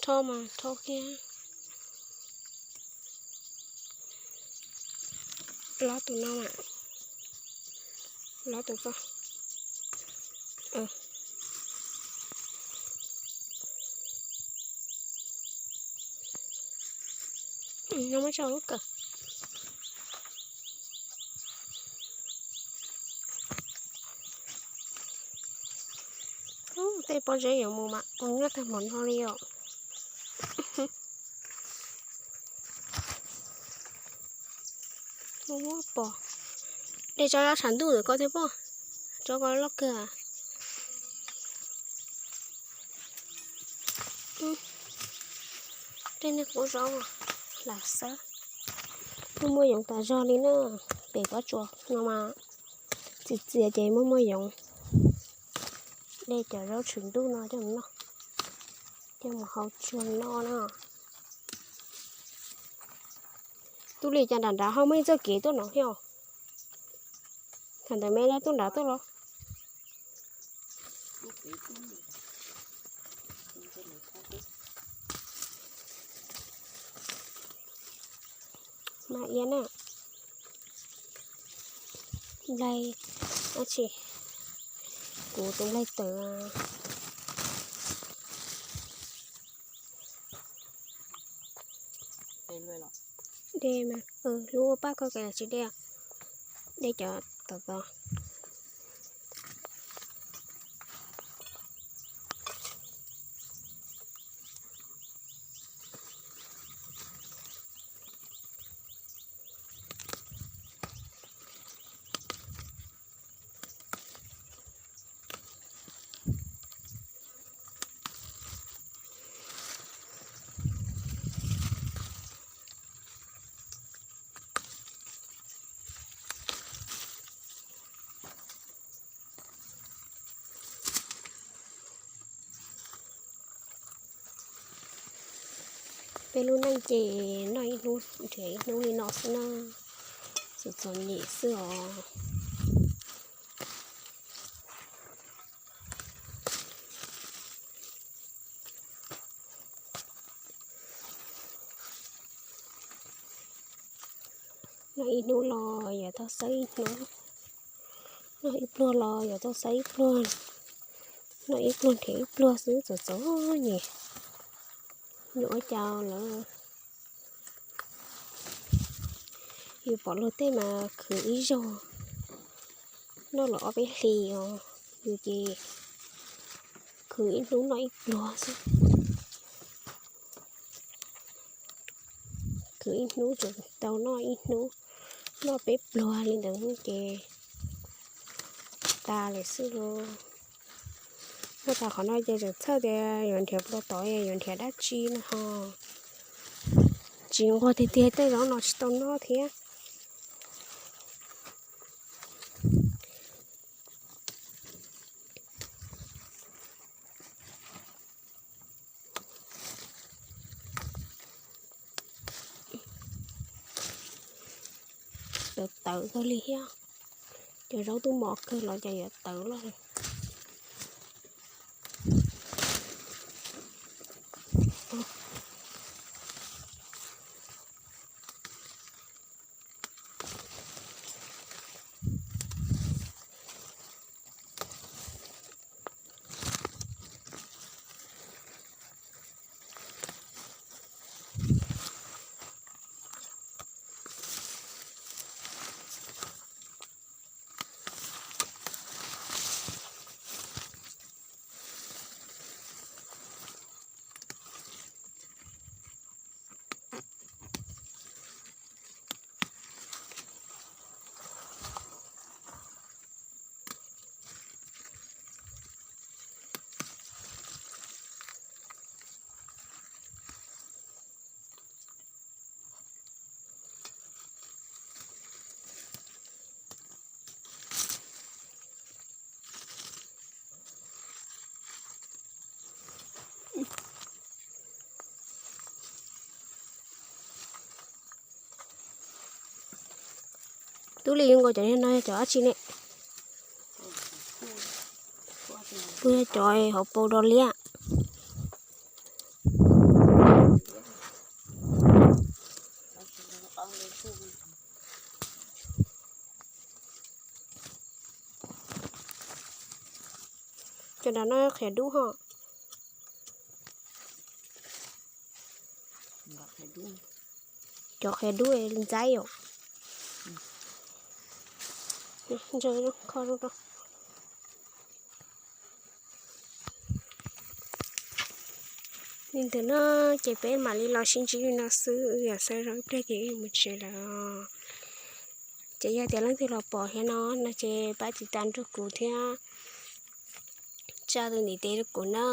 Thob mas thob kiag. Lob tus no mas, lob tus ko. No muab tso lub kawm. Tej pob zeb yuav mus mas mus nyob tag npaum no li os. Muaj muaj pom. De tso tshav ntuj ntawm ko thiab pob. Tso ko loj kawg. Tej niag qub zos lam xawb. Muaj muaj yoov tas zog li na. Pem pob tsuas no mas txias txias ces muaj muaj yoov. De cov zaub tshwm ntuj no coj mus noj, coj mus hau tsuag noj na. Tub Lis, cas nram nrad ho muaj ib txoj kev tuaj no thiab? Thaum ntawd me laj tuaj nrad tuaj los? Mas iab na. Nplaig, dab tsi? Kuv tus nplaig tawm. De mas, lub ua paj koj kav tsis de. De cov tod tod. Peb lub neej ces noj ib hnub nrhiav ib hnub li no xwb na. Txom txom nyem xwb os. Noj ib hnub los yuav tau xawb ib hnub, noj ib pluag los yuav tau xawb ib pluag, noj ib pluag nrhiav ib pluag xwb txom txom nyem. Yuav ua cas lawm. Yus pom luag tej mas khwv ib zaug noj los ob peb hlis os, yus ces khwv ib hnub noj ib pluag xwb. Khwv ib hnub tseem tau noj ib hnub, noj peb pluag li ntawd ces tas lawm xwb lauj. Noj tas qhov no ces tseem txhawj tias yuav nrhiav pluag tod yuav nrhiav dab tsi no ho. Tsis nquag tiag tiag tej zaub no tsis tau noj thiab. Tawv tawv kawg li thiab. Cov zaub twb mos kawg los cas yuav tawv loj li. Tub Lis, yus nkaus cov no yog cov dab tsi ne? Puas yog cov hauv paus dos liab? Cov nram no qhiav dub ho. Cov qhiav dub ntxaib yom. Li ntawd no ces peb mam li los sib ntsib li no xwb, wb yuav xav zog ib pliag ces wb mus tsev lawm. Ces yog tias leej twg los pom thiab no no ces pab tiv tas nrog kuv thiab tsa tus ntiv tes rau kuv na.